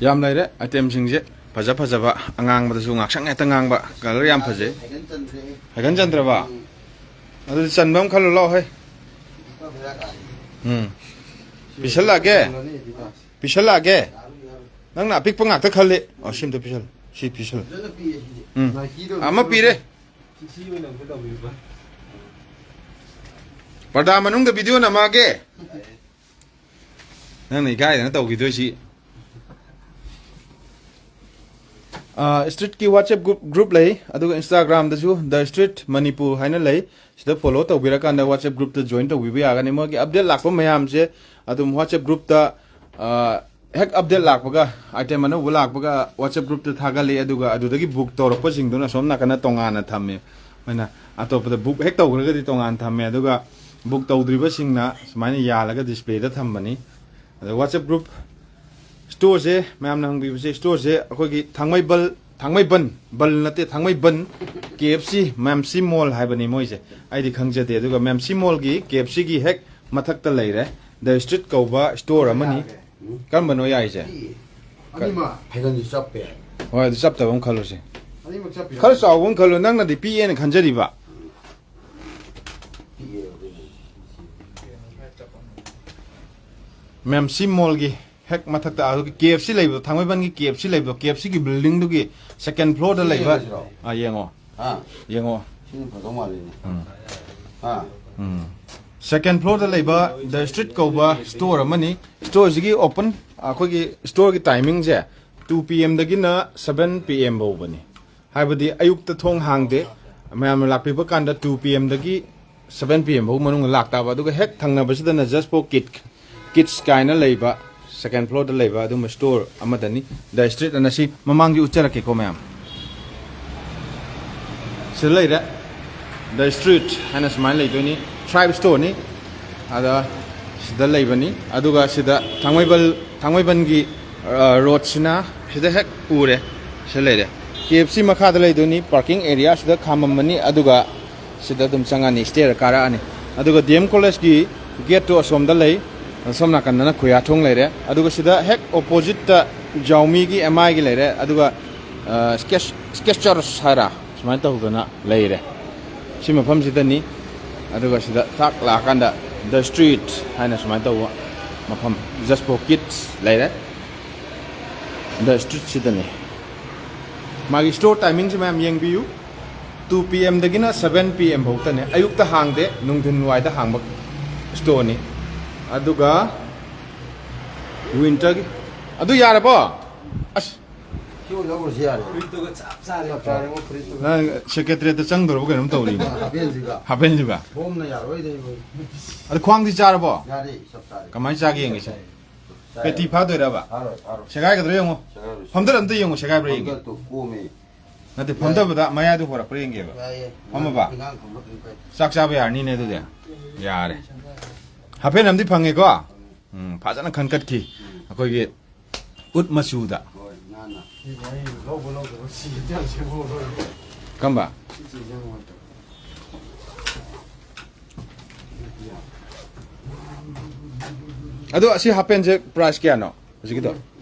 ꯌꯥꯝ ꯂꯩꯔꯦ ꯑꯥꯏꯇꯦꯝꯁꯤꯡꯁꯦ꯫ ꯐꯖ ꯐꯖꯕ, ꯑꯉꯥꯡꯕꯗꯁꯨ ꯉꯥꯛꯁꯪ ꯍꯦꯛꯇ ꯉꯥꯡꯕ, ꯀꯂꯔ ꯌꯥꯝ ꯐꯖꯩ꯫ ꯍꯥꯏꯒꯟ ꯆꯟꯗ꯭ꯔꯕ? ꯑꯗꯨꯗꯤ ꯆꯟꯕ ꯑꯃ ꯈꯜꯂꯨ ꯂꯥꯎ ꯍꯦ꯫ ꯎꯝ꯫ ꯄꯤꯁꯜꯂꯛꯑꯒꯦ? ꯄꯤꯁꯜꯂꯛꯑꯒꯦ? ꯅꯪꯅ ꯑꯄꯤꯛꯄ ꯉꯥꯛꯇ ꯈꯜꯂꯤ꯫ ꯑꯣ, ꯁꯤ ꯑꯝꯇ ꯄꯤꯁꯜꯂꯨ꯫ ꯁꯤ ꯄꯤꯁꯜꯂꯨ꯫ ꯎꯝ꯫ ꯑꯃ ꯄꯤꯔꯦ꯫ ꯄꯔꯗꯥ ꯃꯅꯨꯡꯗ ꯚꯤꯗꯤꯑꯣ ꯅꯝꯃꯛꯑꯒꯦ꯫ ꯅꯪꯅ ꯏꯀꯥꯏꯗꯅ ꯇꯧꯈꯤꯗꯣꯏꯁꯤ꯫ ꯑꯥ, street ꯀꯤ WhatsApp group, group ꯂꯩ, ꯑꯗꯨꯒ Instagram ꯗꯁꯨ The Street Manipur ꯍꯥꯏꯅ ꯂꯩ꯫ ꯁꯤꯗ follow ꯇꯧꯕꯤꯔꯀꯥꯟꯗ WhatsApp group ꯇ join ꯇꯧꯕꯤꯕ ꯌꯥꯒꯅꯤ꯫ ꯃꯣꯏꯒꯤ update ꯂꯥꯛꯄ ꯃꯌꯥꯝꯁꯦ ꯑꯗꯨꯝ WhatsApp group ꯇ, ꯑꯥ, ꯍꯦꯛ update ꯂꯥꯛꯄꯒ, item ꯑꯅꯧꯕ ꯂꯥꯛꯄꯒ WhatsApp group ꯇ ꯊꯥꯒꯠꯂꯤ, ꯑꯗꯨꯒ ꯑꯗꯨꯗꯒꯤ book ꯇꯧꯔꯛꯄꯁꯤꯡꯗꯨꯅ ꯁꯣꯝ ꯅꯥꯀꯟꯗ ꯇꯣꯉꯥꯟꯅ ꯊꯝꯃꯦ꯫ ꯑꯩꯈꯣꯏꯅ ꯑꯇꯣꯞꯄꯗ book ꯍꯦꯛ ꯇꯧꯈ꯭ꯔꯒꯗꯤ ꯇꯣꯉꯥꯟꯅ ꯊꯝꯃꯦ, ꯑꯗꯨꯒ book ꯇꯧꯗ꯭ꯔꯤꯕꯁꯤꯡꯅ ꯁꯨꯃꯥꯏꯅ ꯌꯥꯜꯂꯒ display ꯗ ꯊꯝꯕꯅꯤ꯫ ꯑꯗ WhatsApp group, store ꯁꯦ, ꯃꯌꯥꯝꯅ ꯍꯪꯕꯤꯕꯁꯦ, store ꯁꯦ ꯑꯩꯈꯣꯏꯒꯤ ꯊꯥꯡꯃꯩꯕꯜ, ꯊꯥꯡꯃꯩꯕꯟ, ꯕꯜ ꯅꯠꯇꯦ, ꯊꯥꯡꯃꯩꯕꯟ, KFC, ꯃꯦꯝꯁꯤ ꯃꯣꯜ ꯍꯥꯏꯕꯅꯤ ꯃꯣꯏꯁꯦ꯫ ꯑꯩꯗꯤ ꯈꯪꯖꯗꯦ꯫ ꯑꯗꯨꯒ ꯃꯦꯝꯁꯤ ꯃꯣꯜꯒꯤ, KFC ꯒꯤ ꯍꯦꯛ ꯃꯊꯛꯇ ꯂꯩꯔꯦ, The Street ꯀꯧꯕ store ꯑꯃꯅꯤ꯫ ꯀꯔꯝꯕꯅꯣ ꯌꯥꯏꯁꯦ? ꯑꯅꯤꯃꯛ꯫ ꯐꯩꯒꯟꯁꯨ ꯆꯞꯄꯦ꯫ ꯍꯣꯏ, ꯑꯗꯨ ꯆꯞꯇꯕ ꯑꯃ ꯈꯜꯂꯨꯁꯦ꯫ ꯑꯅꯤꯃꯛ ꯆꯞꯄꯤꯔꯣ? ꯈꯔ ꯆꯥꯎꯕ ꯑꯃ ꯈꯜꯂꯣ, ꯅꯪꯅꯗꯤ ꯄꯤꯛꯑꯦꯅ ꯈꯟꯖꯔꯤꯕ꯫ ꯄꯤꯛꯑꯦ ꯑꯗꯨꯅꯦ꯫ ꯃꯦꯝꯁꯤ ꯃꯣꯜꯒꯤ ꯍꯦꯛ ꯃꯊꯛꯇ ꯑꯩꯈꯣꯏꯒꯤ KFC ꯂꯩꯕꯗꯣ, ꯊꯥꯡꯃꯩꯕꯟꯒꯤ KFC ꯂꯩꯕꯗꯣ, KFC ꯒꯤ building ꯗꯨꯒꯤ second floor ꯗ ꯁꯤ ꯂꯩꯕ꯫ ꯌꯦꯡꯉꯁꯤꯔꯣ? ꯑꯥ, ꯌꯦꯡꯉꯣ꯫ ꯍꯥ? ꯌꯦꯡꯉꯣ꯫ ꯁꯤꯅ ꯐꯗꯧ ꯃꯥꯜꯂꯤꯅꯦ꯫ ꯎꯝ꯫ ꯍꯥ? ꯎꯝ꯫ Second floor ꯗ ꯂꯩꯕ The Street ꯀꯧꯕ store ꯑꯃꯅꯤ꯫ Store ꯁꯤꯒꯤ open, ꯑꯩꯈꯣꯏꯒꯤ store ꯒꯤ timing ꯁꯦ two P M ꯗꯒꯤꯅ seven P M ꯐꯥꯎꯕꯅꯤ꯫ ꯍꯥꯏꯕꯗꯤ ꯑꯌꯨꯛꯇ ꯊꯣꯡ ꯍꯥꯡꯗꯦ꯫ ꯃꯌꯥꯝꯅ ꯂꯥꯛꯄꯤꯕ ꯀꯥꯟꯗ two P M ꯗꯒꯤ seven P M ꯐꯥꯎ ꯃꯅꯨꯡꯗ ꯂꯥꯛꯇꯥꯕ꯫ ꯑꯗꯨꯒ ꯍꯦꯛ ꯊꯪꯅꯕꯁꯤꯗꯅ Just for Kid, Kids ꯀꯥꯏꯅ ꯂꯩꯕ, second floor ꯗ ꯂꯩꯕ ꯑꯗꯨꯝꯕ store ꯑꯃꯗꯅꯤ꯫ The Street ꯑꯅ ꯁꯤ ꯃꯃꯥꯡꯒꯤ ꯎꯠꯆꯔꯛꯀꯦꯀꯣ ꯃꯌꯥꯝ꯫ ꯁꯤꯗ ꯂꯩꯔꯦ꯫ The Street ꯍꯥꯏꯅ ꯁꯨꯃꯥꯏꯅ ꯂꯩꯗꯣꯏꯅꯤ꯫ ꯇ꯭ꯔꯥꯏꯕ ꯁ꯭ꯇꯣꯔꯅꯤ꯫ ꯑꯗ ꯁꯤꯗ ꯂꯩꯕꯅꯤ꯫ ꯑꯗꯨꯒ ꯁꯤꯗ ꯊꯥꯡꯃꯩꯕꯜ, ꯊꯥꯡꯃꯩꯕꯟꯒꯤ, ꯑ, ꯔꯣꯗꯁꯤꯅ ꯁꯤꯗ ꯍꯦꯛ ꯎꯔꯦ꯫ ꯁꯤꯗ ꯂꯩꯔꯦ꯫ ꯀꯦ ꯑꯦꯐ ꯁꯤ ꯃꯈꯥꯗ ꯂꯩꯗꯣꯏꯅꯤ꯫ ꯄꯥꯔꯀꯤꯡ ꯑꯦꯔꯤꯌꯥꯁꯤꯗ ꯈꯥꯝꯃꯝꯃꯅꯤ꯫ ꯑꯗꯨꯒ ꯁꯤꯗ ꯑꯗꯨꯝ ꯆꯪꯉꯅꯤ, ꯁ꯭ꯇꯦꯔ ꯀꯥꯔꯛꯑꯅꯤ꯫ ꯑꯗꯨꯒ ꯗꯤ ꯑꯦꯝ ꯀꯣꯂꯦꯖꯀꯤ ꯒꯦꯠꯇꯨ ꯑꯁꯣꯝꯗ ꯂꯩ꯫ ꯁꯣꯝ ꯅꯥꯀꯟꯗꯅ ꯈꯨꯌꯥꯊꯣꯡ ꯂꯩꯔꯦ꯫ ꯑꯗꯨꯒ ꯁꯤꯗ ꯍꯦꯛ ꯑꯣꯄꯣꯖꯤꯠꯇ ꯖꯥꯎꯃꯤꯒꯤ, ꯑꯦꯝ ꯑꯥꯏꯒꯤ ꯂꯩꯔꯦ꯫ ꯑꯗꯨꯒ, ꯑ, ꯁ꯭ꯀꯦꯆ-, ꯁ꯭ꯀꯦꯆꯔꯁ ꯍꯥꯏꯔ ꯁꯨꯃꯥꯏꯅ ꯇꯧꯗꯅ ꯂꯩꯔꯦ꯫ ꯁꯤ ꯃꯐꯝꯁꯤꯗꯅꯤ꯫ ꯑꯗꯨꯒ ꯁꯤꯗ ꯊꯥꯛ ꯂꯥꯛꯑꯀꯥꯟꯗ The Street ꯍꯥꯏꯅ ꯁꯨꯃꯥꯏꯅ ꯇꯧꯕ ꯃꯐꯝ, Just for Kids ꯂꯩꯔꯦ꯫ The Street ꯁꯤꯗꯅꯤ꯫ ꯃꯥꯒꯤ ꯁ꯭ꯇꯣꯔ ꯇꯥꯏꯃꯤꯡꯁꯤ ꯃꯌꯥꯝ ꯌꯦꯡꯕꯤꯌꯨ꯫ ꯇꯨ ꯄꯤ ꯑꯦꯝꯗꯒꯤꯅ ꯁꯚꯦꯟ ꯄꯤ ꯑꯦꯝ ꯐꯥꯎꯗꯅꯦ꯫ ꯑꯌꯨꯛꯇ ꯍꯥꯡꯗꯦ, ꯅꯨꯡꯊꯤꯟ ꯋꯥꯏꯗ ꯍꯥꯡꯕ ꯁ꯭ꯇꯣꯔꯅꯤ꯫ ꯑꯗꯨꯒ ꯋꯤꯟꯇꯔꯒꯤ ꯑꯗꯨ ꯌꯥꯔꯕꯣ? ꯑꯁ, ꯁꯤ ꯑꯣꯏꯅ ꯂꯧꯔꯁꯤ ꯌꯥꯔꯦ꯫ ꯐꯨꯔꯤꯠꯇꯨꯒ ꯆꯞ ꯆꯥꯔꯦ꯫ ꯆꯞ ꯆꯥꯔꯦꯉꯣ ꯐꯨꯔꯤꯠꯇꯨꯒ꯫ ꯅꯪ ꯁꯦꯀ꯭ꯔꯦꯇꯔꯤꯌꯦꯠꯇ ꯆꯪꯗꯧꯔꯕ ꯀꯩꯅꯣꯝ ꯇꯧꯔꯤ꯫ ꯍꯥꯄꯦꯟꯁꯤꯒ꯫ ꯍꯥꯄꯦꯟꯁꯤꯒ꯫ ꯕꯣꯝꯅ ꯌꯥꯔꯣꯏꯗꯣꯏꯅꯤ꯫ ꯑꯗꯨ ꯈ꯭ꯋꯥꯡꯗꯤ ꯆꯥꯔꯕꯣ? ꯌꯥꯔꯦ, ꯆꯞ ꯆꯥꯔꯦ꯫ ꯀꯃꯥꯏꯅ ꯆꯥꯒꯦ ꯌꯦꯡꯒꯦꯁꯦ꯫ ꯆꯞ ꯆꯥꯔꯦ꯫ ꯄꯦꯇꯤ ꯐꯥꯗꯣꯏꯔꯕ? ꯐꯥꯔꯣꯏ, ꯐꯥꯔꯣꯏ꯫ ꯁꯦꯒꯥꯏꯒꯗ꯭ꯔꯥ ꯌꯦꯡꯉꯣ꯫ ꯁꯦꯒꯥꯏꯔꯣꯏ꯫ ꯐꯝꯗꯔ ꯑꯝꯇ ꯌꯦꯡꯉꯣ, ꯁꯦꯒꯥꯏꯕ꯭ꯔꯥ ꯌꯦꯡꯒꯦ꯫ ꯐꯝꯗꯔ ꯇꯨ ꯀꯣꯝꯃꯦ꯫ ꯅꯠꯇꯦ, ꯌꯥꯏ꯫ ꯐꯝꯗꯕꯗ ꯃꯌꯥꯏꯗꯨ ꯍꯣꯔꯛꯄ꯭ꯔꯥ ꯌꯦꯡꯒꯦꯕ꯫ ꯌꯥꯏꯌꯦ꯫ ꯐꯝꯃꯕ? ꯏꯟꯖꯥꯡ ꯊꯣꯡꯕ ꯀꯩꯝ ꯀꯥꯏꯗꯦ꯫ ꯆꯥꯛ ꯆꯥꯕ ꯌꯥꯔꯅꯤꯅꯦ ꯑꯗꯨꯗꯤ꯫ ꯌꯥꯔꯦ꯫ ꯍꯥꯄꯦꯟ ꯑꯃꯗꯤ ꯐꯪꯉꯦꯀꯣ? ꯎꯝ, ꯐꯖꯅ ꯈꯟꯀꯠꯈꯤ꯫ ꯎꯝ꯫ ꯑꯩꯈꯣꯏꯒꯤ ꯎꯠ ꯃꯆꯨꯗ꯫ ꯍꯣꯏ, ꯅꯥꯟꯅ꯫ ꯁꯤ ꯋꯥꯔꯤ ꯂꯧꯕ ꯂꯧꯗꯕ ꯁꯤ ꯏꯟꯖꯥꯡ ꯁꯦꯝꯍꯧꯔꯣꯏ꯫ ꯀꯝꯕ? ꯁꯤ ꯏꯟꯖꯥꯡ ꯅꯨꯡꯉꯥꯏꯇꯕ꯫ ꯑꯗꯣ ꯑꯁꯤ ꯍꯥꯄꯦꯟꯁꯦ ꯄ꯭ꯔꯥꯏꯁ ꯀꯌꯥꯅꯣ ꯍꯧꯖꯤꯛꯀꯤꯗꯣ?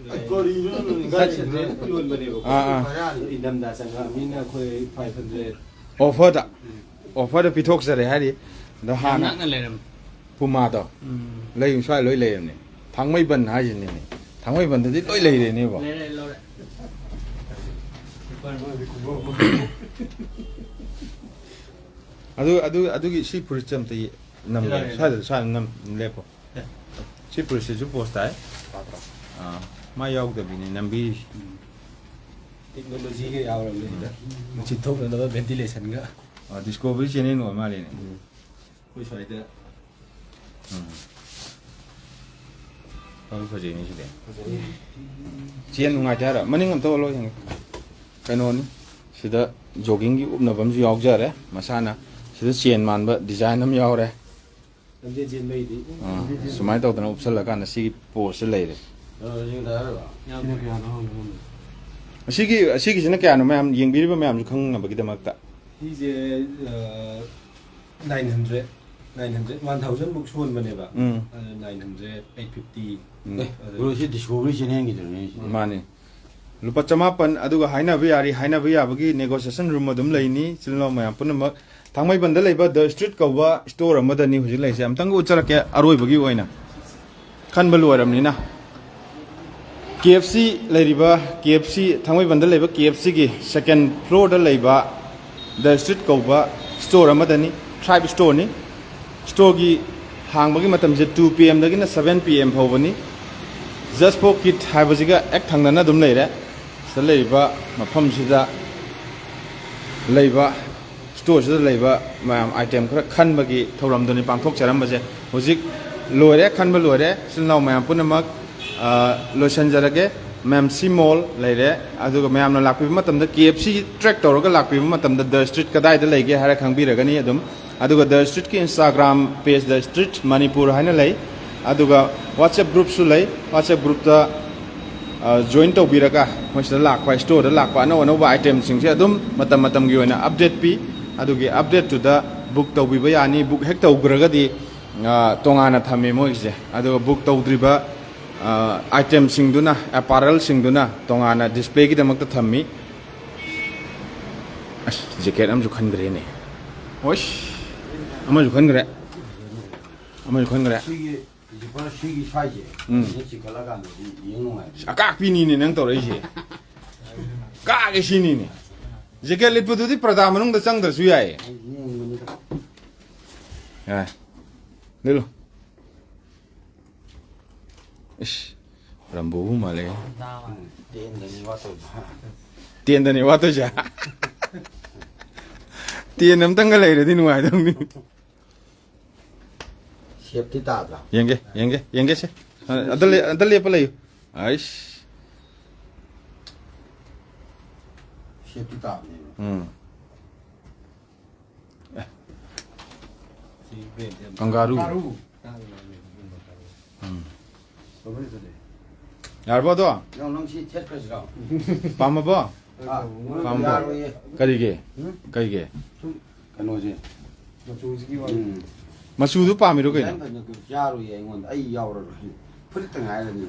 ꯀꯔꯤꯅꯣ ꯅꯪ ꯏꯟꯖꯥꯡ ꯁꯦꯝꯕ ꯌꯣꯟꯕꯅꯦꯕꯀꯣ꯫ ꯑꯥ, ꯑꯥ꯫ ꯑꯗꯣ ꯏꯪꯊꯝꯊꯥ ꯆꯪꯉꯛꯑꯕꯅꯤꯅ ꯑꯩꯈꯣꯏ five hundred꯫ ꯑꯣꯐꯔꯗ, ꯑꯣꯐꯔꯗ ꯄꯤꯊꯣꯛꯆꯔꯦ ꯍꯥꯏꯔꯤ꯫ ꯑꯗꯣ ꯌꯥꯝ ꯍꯥꯟꯅ ꯅꯛꯅ ꯂꯩꯔꯝꯃꯦ꯫ ꯄꯨꯃꯥꯗꯣ ꯎꯝ꯫ ꯂꯩ ꯁ꯭ꯋꯥꯏ ꯂꯣꯏ ꯂꯩꯔꯝꯅꯦ꯫ ꯊꯥꯡꯃꯩꯕꯟ ꯍꯥꯏꯁꯤꯅꯤꯅꯦ꯫ ꯊꯥꯡꯃꯩꯕꯟꯗꯗꯤ ꯂꯣꯏ ꯂꯩꯔꯦꯅꯦꯕꯣ꯫ ꯂꯩꯔꯦ, ꯂꯧꯔꯦ꯫ ꯑꯗꯨ, ꯑꯗꯨ, ꯑꯗꯨꯒꯤ ꯁꯤ ꯐꯨꯔꯤꯠꯁꯦ ꯑꯝꯇ ꯌꯦ-, ꯅꯝꯒꯦ꯫ ꯌꯥꯔꯦ꯫ ꯁ꯭ꯋꯥꯏꯗ, ꯁ꯭ꯋꯥꯏꯗ ꯅꯝ-, ꯂꯦꯞꯄꯣ꯫ ꯑꯦ꯫ ꯁꯤ ꯐꯨꯔꯤꯠꯁꯤꯁꯨ ꯄꯣꯁ ꯇꯥꯏ꯫ ꯑꯥ, ꯃꯥ ꯌꯥꯎꯗꯕꯤꯅꯤ ꯅꯝꯕꯤꯔꯤꯁꯤ꯫ ꯎꯝ꯫ ꯇꯦꯛꯅꯣꯂꯣꯖꯤꯒ ꯌꯥꯎꯔꯕꯅꯤꯗ꯫ ꯎꯝ꯫ ꯅꯨꯡꯁꯤꯠ ꯊꯣꯛꯅꯅꯕ ventilation ꯒ꯫ ꯑꯥ, Discovery Channel ꯑꯣꯏ ꯃꯥꯜꯂꯦꯅꯦ꯫ ꯎꯝ꯫ ꯑꯩꯈꯣꯏ ꯁ꯭ꯋꯥꯏꯗ꯫ ꯎꯝ꯫ ꯐꯁꯨ ꯐꯖꯩꯅꯦ ꯁꯤꯗꯤ꯫ ꯐꯖꯩ꯫ ꯆꯦꯟ ꯅꯨꯡꯉꯥꯏꯇꯦ ꯍꯥꯏꯔꯣ? ꯃꯅꯤꯡ ꯑꯝꯇ ꯑꯣꯜꯂꯣ ꯌꯦꯡꯒꯦ꯫ ꯀꯩꯅꯣꯅꯤ, ꯁꯤꯗ jogging ꯒꯤ ꯎꯞꯅꯕ ꯑꯃꯁꯨ ꯌꯥꯎꯖꯔꯦ꯫ ꯃꯁꯥꯅ ꯁꯤꯗ ꯆꯦꯟ ꯃꯥꯟꯕ design ꯑꯃ ꯌꯥꯎꯔꯦ꯫ ꯂꯝꯖꯦꯟ ꯆꯦꯟꯕꯩꯗꯤ꯫ ꯑꯥ, ꯁꯨꯃꯥꯏꯅ ꯇꯧꯗꯅ ꯎꯞꯁꯜꯂꯀꯥꯟꯗ ꯁꯤꯒꯤ poseꯁꯦ ꯂꯩꯔꯦ꯫ ꯑ, ꯁꯤꯅ ꯀꯌꯥꯅꯣ ꯍꯪꯕ ꯉꯝꯗꯦ꯫ ꯑꯁꯤꯒꯤ, ꯑꯁꯤꯒꯤꯁꯤꯅ ꯀꯌꯥꯅꯣ ꯃꯌꯥꯝ ꯌꯦꯡꯕꯤꯔꯤꯕ ꯃꯌꯥꯝꯁꯨ ꯈꯪꯅꯕꯒꯤꯗꯃꯛꯇ? ꯁꯤꯁꯦ, ꯑ, nine hundred, nine hundred, one thousand ꯃꯨꯛ ꯁꯣꯟꯕꯅꯦꯕ꯫ ꯎꯝ꯫ ꯑꯗꯨ nine hundred, eight fifty꯫ ꯎꯝ꯫ ꯑꯦ, ꯑꯗꯨ ꯕ꯭ꯔꯣ, ꯁꯤ Discovery channelꯒꯤꯗꯨꯅꯦ ꯁꯤ꯫ ꯃꯥꯅꯤ꯫ ꯂꯨꯄꯥ ꯆꯃꯥꯄꯟ, ꯑꯗꯨꯒ ꯍꯥꯏꯅꯕ ꯌꯥꯔꯤ, ꯍꯥꯏꯅꯕ ꯌꯥꯕꯒꯤ negotiation room ꯑꯗꯨꯝ ꯂꯩꯅꯤ꯫ ꯏꯆꯤꯜ ꯏꯅꯥꯎ ꯃꯌꯥꯝ ꯄꯨꯝꯅꯃꯛ ꯊꯥꯡꯃꯩꯕꯟꯗ ꯂꯩꯕ The Street ꯀꯧꯕ store ꯑꯃꯗꯅꯤ ꯍꯧꯖꯤꯛ ꯂꯩꯔꯤꯁꯦ꯫ ꯑꯝꯇꯪꯒ ꯎꯠꯆꯔꯛꯀꯦ ꯑꯔꯣꯏꯕꯒꯤ ꯑꯣꯏꯅ꯫ ꯈꯟꯕ ꯂꯣꯏꯔꯕꯅꯤꯅ꯫ KFC ꯂꯩꯔꯤꯕ, KFC, ꯊꯥꯡꯃꯩꯕꯟꯗ ꯂꯩꯕ KFCꯒꯤ second floorꯗ ꯂꯩꯕ The Street ꯀꯧꯕ store ꯑꯃꯗꯅꯤ, Thrive storeꯅꯤ꯫ Storeꯒꯤ ꯍꯥꯡꯕꯒꯤ ꯃꯇꯝꯁꯦ two PM ꯗꯒꯤꯅ seven PM ꯐꯥꯎꯕꯅꯤ꯫ Just for Kid ꯍꯥꯏꯕꯁꯤꯒ ꯍꯦꯛ ꯊꯪꯅꯅ ꯑꯗꯨꯝ ꯂꯩꯔꯦ꯫ ꯁꯤꯗ ꯂꯩꯔꯤꯕ ꯃꯐꯝꯁꯤꯗ ꯂꯩꯕ storeꯁꯤꯗ ꯂꯩꯕ ꯃꯌꯥꯝ item ꯈꯔ ꯈꯟꯕꯒꯤ ꯊꯧꯔꯝꯗꯨꯅꯤ ꯄꯥꯡꯊꯣꯛꯆꯔꯝꯕꯁꯦ꯫ ꯍꯧꯖꯤꯛ ꯂꯣꯏꯔꯦ, ꯈꯟꯕ ꯂꯣꯏꯔꯦ꯫ ꯏꯆꯤꯜ ꯏꯅꯥꯎ ꯃꯌꯥꯝ ꯄꯨꯝꯅꯃꯛ, ꯑ, ꯂꯣꯏꯁꯤꯟꯖꯔꯒꯦ꯫ Mamsi Mall ꯂꯩꯔꯦ, ꯑꯗꯨꯒ ꯃꯌꯥꯝꯅ ꯂꯥꯛꯄꯤꯕ ꯃꯇꯝꯗ, KFC track ꯇꯧꯔꯒ ꯂꯥꯛꯄꯤꯕ ꯃꯇꯝꯗ The Street ꯀꯗꯥꯏꯗ ꯂꯩꯒꯦ ꯍꯥꯏꯔ ꯈꯪꯕꯤꯔꯒꯅꯤ ꯑꯗꯨꯝ꯫ ꯑꯗꯨꯒ The Streetꯀꯤ Instagram page The Street Manipur ꯍꯥꯏꯅ ꯂꯩ꯫ ꯑꯗꯨꯒ WhatsApp groupꯁꯨ ꯂꯩ꯫ WhatsApp groupꯇ, ꯑ, join ꯇꯧꯕꯤꯔꯒ ꯃꯣꯏꯁꯤꯗ ꯂꯥꯛꯄ, storeꯗ ꯂꯥꯛꯄ ꯑꯅꯧ ꯑꯅꯧꯕ itemꯁꯤꯡꯁꯦ ꯑꯗꯨꯝ ꯃꯇꯝ ꯃꯇꯝꯒꯤ ꯑꯣꯏꯅ update ꯄꯤ꯫ ꯑꯗꯨꯒꯤ updateꯇꯨꯗ book ꯇꯧꯕꯤꯕ ꯌꯥꯅꯤ꯫ Book ꯍꯦꯛ ꯇꯧꯈ꯭ꯔꯒꯗꯤ, ꯑ, ꯇꯣꯉꯥꯟꯅ ꯊꯝꯃꯦ ꯃꯣꯏꯒꯤꯁꯦ꯫ ꯑꯗꯨꯒ book ꯇꯧꯗ꯭ꯔꯤꯕ, ꯑ, itemꯁꯤꯡꯗꯨꯅ, apparelꯁꯤꯡꯗꯨꯅ ꯇꯣꯉꯥꯟꯅ displayꯒꯤꯗꯃꯛꯇ ꯊꯝꯃꯤ꯫ ꯑꯁ, jacket ꯑꯃꯁꯨ ꯈꯟꯈ꯭ꯔꯦꯅꯦ꯫ ꯑꯣꯏꯁ, ꯑꯃꯁꯨ ꯈꯟꯈ꯭ꯔꯦ꯫ ꯑꯃꯁꯨ ꯈꯟꯈ꯭ꯔꯦ꯫ ꯁꯤꯒꯤ zipper ꯁꯤꯒꯤ ꯁ꯭ꯋꯥꯏꯁꯦ, ꯎꯝ꯫ ꯁꯤꯗ ꯆꯤꯡꯈꯠꯂꯀꯥꯟꯗꯗꯤ ꯌꯦꯡ ꯅꯨꯡꯉꯥꯏꯕꯅꯦ꯫ ꯑꯀꯥꯛꯄꯤꯅꯤꯅꯦ ꯅꯪ ꯇꯧꯔꯛꯏꯁꯦ꯫ ꯀꯥꯒꯦ ꯁꯤꯅꯤꯅꯦ꯫ Jacket ꯂꯤꯠꯄꯗꯨꯗꯤ ꯄꯔꯗꯥ ꯃꯅꯨꯡꯗ ꯆꯪꯗ꯭ꯔꯁꯨ ꯌꯥꯏꯌꯦ꯫ ꯑꯩ ꯌꯦꯡꯕꯅꯤꯗ꯫ ꯌꯥꯏ꯫ ꯂꯤꯠꯂꯨ꯫ ꯏꯁ, ꯔꯝꯕꯣꯕꯨ ꯃꯥꯜꯂꯦ꯫ ꯇꯦꯟꯗꯅꯤ ꯋꯥꯠꯇꯣꯏꯁꯦ꯫ ꯇꯦꯟꯗꯅꯤ ꯋꯥꯠꯇꯣꯏꯁꯦ꯫ ꯇꯦꯟ ꯑꯝꯇꯪꯒ ꯂꯩꯔꯗꯤ ꯅꯨꯡꯉꯥꯏꯗꯧꯅꯤ꯫ Safety ꯇꯥꯗ꯭ꯔꯥ? ꯌꯦꯡꯒꯦ, ꯌꯦꯡꯒꯦ, ꯌꯦꯡꯒꯦꯁꯦ꯫ ꯑꯗ ꯂꯦ-, ꯑꯗ ꯂꯦꯞꯄ ꯂꯩꯌꯨ꯫ ꯑꯩꯁ꯫ Safety ꯇꯥꯕꯅꯦꯕ꯫ ꯎꯝ꯫ ꯑꯦ, ꯀꯪꯒꯥꯔꯨ꯫ ꯎꯝ꯫ ꯌꯥꯔꯕꯣ ꯑꯗꯣ? ꯄꯥꯝꯃꯕꯣ? ꯄꯥꯝꯃꯕꯣ? ꯀꯔꯤꯒꯤ? ꯀꯔꯤꯒꯤ? ꯀꯩꯅꯣꯁꯦ꯫ ꯃꯆꯨꯗꯨ ꯄꯥꯝꯃꯤꯔꯣ ꯀꯩꯅꯣ? ꯌꯥꯔꯣꯏꯌꯦ ꯑꯩꯉꯣꯟꯗ꯫ ꯑꯩ ꯌꯥꯎꯔꯔꯣꯏ꯫ ꯐꯨꯔꯤꯠꯇ ꯉꯥꯏꯔꯅꯤ꯫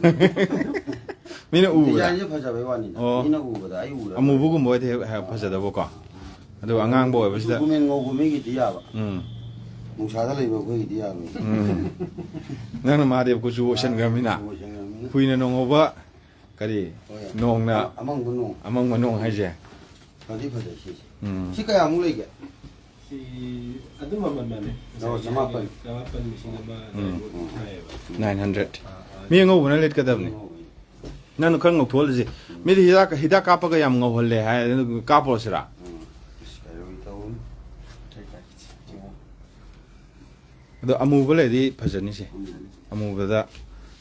ꯃꯤꯅ ꯎꯕꯗ? ꯗꯤꯖꯥꯏꯟꯁꯦ ꯐꯖꯕꯩ ꯋꯥꯅꯤꯗ꯫ ꯑꯣ꯫ ꯃꯤꯅ ꯎꯕꯗ ꯑꯩ ꯎꯔꯔꯣꯏ꯫ ꯑꯃꯨꯕꯒꯨꯝꯕ ꯑꯣꯏꯗꯤ ꯍꯦꯛ, ꯍꯦꯛ ꯐꯖꯗꯕꯀꯣ꯫ ꯑꯗꯨꯒ ꯑꯉꯥꯡꯕ ꯑꯣꯏꯕꯁꯤꯗ꯫ ꯀꯨꯆꯨ ꯀꯨꯃꯦꯟ ꯉꯧꯕ ꯃꯤꯒꯤꯗꯤ ꯌꯥꯕ꯫ ꯎꯝ꯫ ꯅꯨꯡꯁꯥꯗ ꯂꯩꯕ ꯑꯩꯈꯣꯏꯒꯤꯗꯤ ꯌꯥꯔꯣꯏ꯫ ꯎꯝ꯫ ꯅꯪꯅ ꯃꯍꯥꯗꯦꯕ ꯀꯨꯆꯨ ꯑꯣꯏꯁꯟꯈ꯭ꯔꯃꯤꯅ꯫ ꯀꯨꯆꯨ ꯑꯣꯏꯁꯟꯈ꯭ꯔꯃꯤꯅ꯫ ꯀꯨꯏꯅ ꯅꯣꯡꯍꯧꯕ ꯀꯔꯤ? ꯍꯣꯏ꯫ ꯅꯣꯡꯅ ꯑꯃꯪꯕ ꯅꯣꯡ꯫ ꯑꯃꯪꯕ ꯅꯣꯡ ꯍꯥꯏꯁꯦ꯫ ꯐꯗꯤ ꯐꯖꯩ ꯁꯤꯁꯦ꯫ ꯎꯝ꯫ ꯁꯤ ꯀꯌꯥꯃꯨꯛ ꯂꯩꯒꯦ? ꯁꯤ ꯑꯗꯨꯝ ꯃꯃꯜ ꯃꯥꯟꯅꯩ꯫ ꯂꯨꯄꯥ ꯆꯃꯥꯄꯟ꯫ ꯆꯃꯥꯄꯟ, ꯂꯤꯁꯤꯡ ꯑꯃ ꯎꯝ꯫ ꯑꯗꯨꯋꯥꯏꯃꯨꯛ ꯑꯗꯨꯝ ꯊꯥꯏꯌꯦꯕ꯫ Nine hundred꯫ ꯑꯥ, ꯑꯥ꯫ ꯃꯤ ꯑꯉꯧꯕꯅ ꯂꯤꯠꯀꯗꯕꯅꯤ꯫ ꯅꯪꯅ ꯈꯔ ꯉꯧꯊꯣꯛꯍꯜꯂꯁꯤ꯫ ꯃꯤꯗꯤ ꯍꯤꯗꯥꯛ, ꯍꯤꯗꯥꯛ ꯀꯥꯞꯄꯒ ꯌꯥꯝ ꯉꯧꯍꯜꯂꯦ ꯍꯥꯏ, ꯑꯗꯨ ꯀꯥꯞꯄꯨꯔꯁꯤꯔꯥ? ꯎꯝ꯫ ꯑꯁ, ꯀꯩꯅꯣ ꯇꯧꯕꯅꯤ꯫ ꯑꯗꯣ ꯑꯃꯨꯕ ꯂꯩꯔꯗꯤ ꯐꯖꯅꯤꯁꯦ꯫ ꯎꯝ꯫ ꯑꯃꯨꯕꯗ,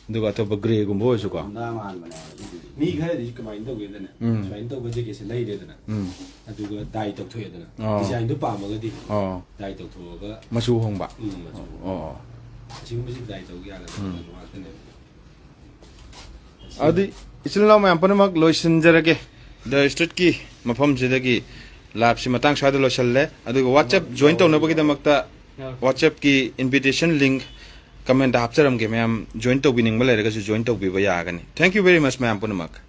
ꯑꯗꯨꯒ ꯑꯇꯣꯞꯄ ꯒ꯭ꯔꯦꯒꯨꯝꯕ ꯑꯣꯏꯔꯁꯨꯀꯣ꯫ ꯃꯨꯟꯗꯥ ꯃꯥꯟꯕꯅꯦ ꯍꯥꯏꯕ ꯁꯤꯗꯤ꯫ ꯃꯤ ꯈꯔꯗꯤ ꯀꯃꯥꯏꯅ ꯇꯧꯒꯦꯗꯅꯦ? ꯎꯝ꯫ ꯁꯨꯃꯥꯏꯅ ꯇꯧꯕ ꯖꯦꯀꯦꯠꯁꯦ ꯂꯩꯔꯦꯗꯅ꯫ ꯎꯝ꯫ ꯑꯗꯨꯒ ꯗꯥꯏ ꯇꯧꯊꯣꯛꯑꯦꯗꯅ꯫ ꯑꯣ꯫ ꯗꯤꯖꯥꯏꯟꯗꯣ ꯄꯥꯝꯃꯒꯗꯤ ꯑꯣ꯫ ꯗꯥꯏ ꯇꯧꯊꯣꯛꯑꯒ꯫ ꯃꯆꯨ ꯍꯣꯡꯕ? ꯎꯝ, ꯃꯆꯨ ꯍꯣꯡꯕ꯫ ꯑꯣ, ꯑꯣ꯫ ꯑꯁꯤꯒꯨꯝꯕꯁꯤ ꯗꯥꯏ ꯇꯧ ꯌꯥꯒꯗꯕ ꯎꯝ꯫ ꯉꯥꯛꯇꯅꯦꯕ꯫ ꯑꯗꯨꯗꯤ ꯏꯆꯤꯜ ꯏꯅꯥꯎ ꯃꯌꯥꯝ ꯄꯨꯝꯅꯃꯛ ꯂꯣꯏꯁꯤꯟꯖꯔꯒꯦ꯫ ꯗ ꯁ꯭ꯇ꯭ꯔꯤꯠꯀꯤ ꯃꯐꯝꯁꯤꯗꯒꯤ ꯂꯥꯏꯞꯁꯤ ꯃꯇꯥꯡ ꯁ꯭ꯋꯥꯏꯗ ꯂꯣꯏꯁꯤꯜꯂꯦ꯫ ꯑꯗꯨꯒ WhatsApp join ꯇꯧꯅꯕꯒꯤꯗꯃꯛꯇ WhatsApp-ꯀꯤ invitation link comment-ꯇ ꯍꯥꯞꯆꯔꯝꯒꯦ꯫ ꯃꯌꯥꯝ join ꯇꯧꯕꯤꯅꯤꯡꯕ ꯂꯩꯔꯒꯁꯨ join ꯇꯧꯕꯤꯕ ꯌꯥꯒꯅꯤ꯫ Thank you very much ꯃꯌꯥꯝ ꯄꯨꯝꯅꯃꯛ꯫